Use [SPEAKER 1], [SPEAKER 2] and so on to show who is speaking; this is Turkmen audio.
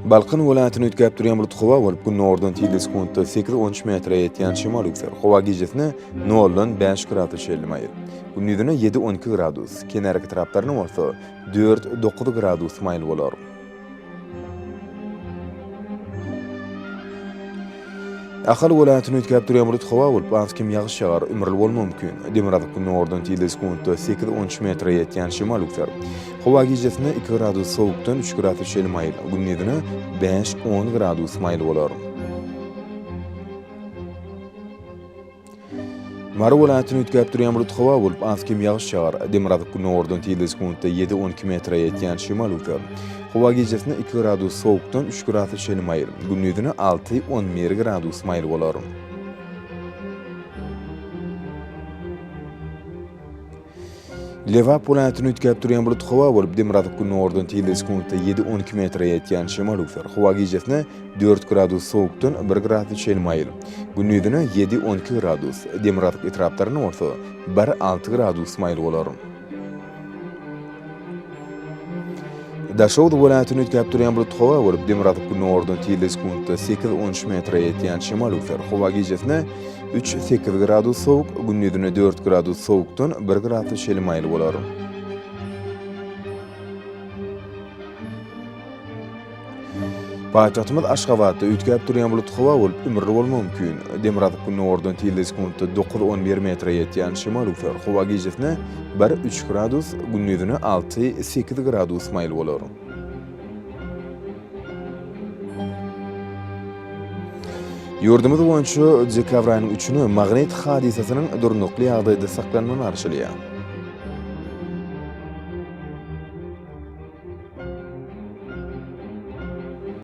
[SPEAKER 1] Balkan welaýatyny üýtgäp durýan bulut howa bolup, günordan tizligi sekuntda sekiz-on üç metre ýetýän şemal üwser. Howa gijesine noldan bäş grada çenli maýyl. Gündizine ýedi-on iki gradus, kenarýaka etraplarynda bolsa dört-dokuz gradus maýyl bolar. Ahal welaýatyny üýtgäp durýan bulut howa bolup, az-kem ýagyş ýagar, ümürli bolmagy mümkin. Demirgazyk günordan tizligi sekuntda sekiz-on üç metre ýetýän şemal üwser. Howa gijesine iki gradus sowukdan üç gradus çenli maýyl, gündizine bäş-on gradus maýyl bolar. Mary welaýatyny üýtgäp durýan bulut howa bolup, az-kem ýagyş ýagar. Demirgazyk-günordan tizligi sekuntda ýedi-on iki metre ýetýän şemal öwser. Howa gijesine iki gradus sowukdan üç grasa çenli maýyl, gündizine alty-on bir gradus maýyl bolar. Lebap welaýatyny üýtgäp durýan bulut howa bolup, demirgazyk-günordan tizligi sekuntda ýedi-on iki metre ýetýän şemal öwser. Howa gijesine dört gradus sowukdan bir grasa çenli maýyl, gündizine ýedi-on iki gradus, demirgazyk etraplarynda bolsa bir-alty gradus maýyl bolar. Daşoguz welaýatyny üýtgäp durýan bulut howa bolup, demirgazyk-günordan tizligi sekuntda sekiz-on üç metre ýetýän şemal öwser. Howa gijesine üç-sekiz gradus sowuk, gündizine dört gradus sowukdan bir grasa çenli maýyl bolar. Paýtagtymyz Aşgabatda üýtgäp durýan bulut howa bolup, ümürli bolmagy mümkin. Demirgazyk-günordan tizligi sekuntda dokuz-on bir metre ýetýän şemal öwser. Howa gijesine bir-üç gradus, gündizine alty-sekiz gradus maýyl bolar. Ýurdumyz boýunça dekabr aýynyň üçüne magnit hadysasynyň durnukly ýagdaýda saklanmagyna garaşylýar.